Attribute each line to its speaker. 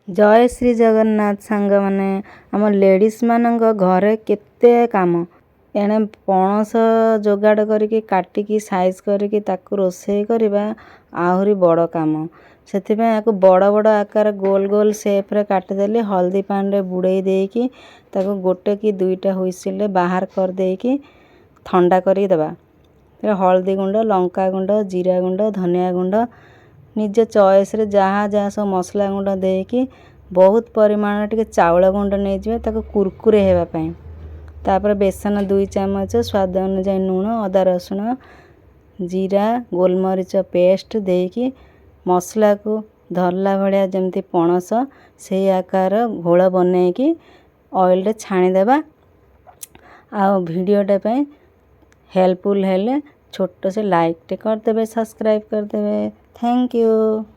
Speaker 1: ଜୟ ଶ୍ରୀ ଜଗନ୍ନାଥ ସାଙ୍ଗମାନେ। ଆମ ଲେଡ଼ିଜ୍ମାନଙ୍କ ଘରେ କେତେ କାମ। ଏଣେ ପଣସ ଯୋଗାଡ଼ କରିକି, କାଟିକି, ସାଇଜ୍ କରିକି ତାକୁ ରୋଷେଇ କରିବା ଆହୁରି ବଡ଼ କାମ। ସେଥିପାଇଁ ଆକୁ ବଡ଼ ବଡ଼ ଆକାର, ଗୋଲ ଗୋଲ ସେପ୍ରେ କାଟିଦେଲି। ହଳଦୀ ପାଣିରେ ବୁଡ଼େଇ ଦେଇକି ତାକୁ ଗୋଟେ କି ଦୁଇଟା ହୁଇସିଲ୍ରେ ବାହାର କରିଦେଇକି ଥଣ୍ଡା କରିକି ଦେବା। ହଳଦୀ ଗୁଣ୍ଡ, ଲଙ୍କା ଗୁଣ୍ଡ, ଜିରା ଗୁଣ୍ଡ, ଧନିଆ ଗୁଣ୍ଡ, ନିଜ ଚଏସ୍ରେ ଯାହା ଯାହା ସବୁ ମସଲା ଗୁଣ୍ଡ ଦେଇକି, ବହୁତ ପରିମାଣରେ ଟିକେ ଚାଉଳ ଗୁଣ୍ଡ ନେଇଯିବେ ତାକୁ କୁରକୁରେ ହେବା ପାଇଁ। ତାପରେ ବେସନ 2 ଚାମଚ, ସ୍ୱାଦ ଅନୁଯାୟୀ ଲୁଣ, ଅଦା ରସୁଣ, ଜିରା, ଗୋଲମରିଚ ପେଷ୍ଟ ଦେଇକି ମସଲାକୁ ଧରିଲା ଭଳିଆ ଯେମିତି ପଣସ, ସେଇ ଆକାର ଘୋଳ ବନେଇକି ଅଏଲ୍ରେ ଛାଣିଦେବା। ଆଉ ଭିଡ଼ିଓଟା ପାଇଁ ହେଲ୍ପଫୁଲ୍ ହେଲେ ଛୋଟ ସେ ଲାଇକ୍ଟେ କରିଦେବେ, ସବସ୍କ୍ରାଇବ୍ କରିଦେବେ। Thank you.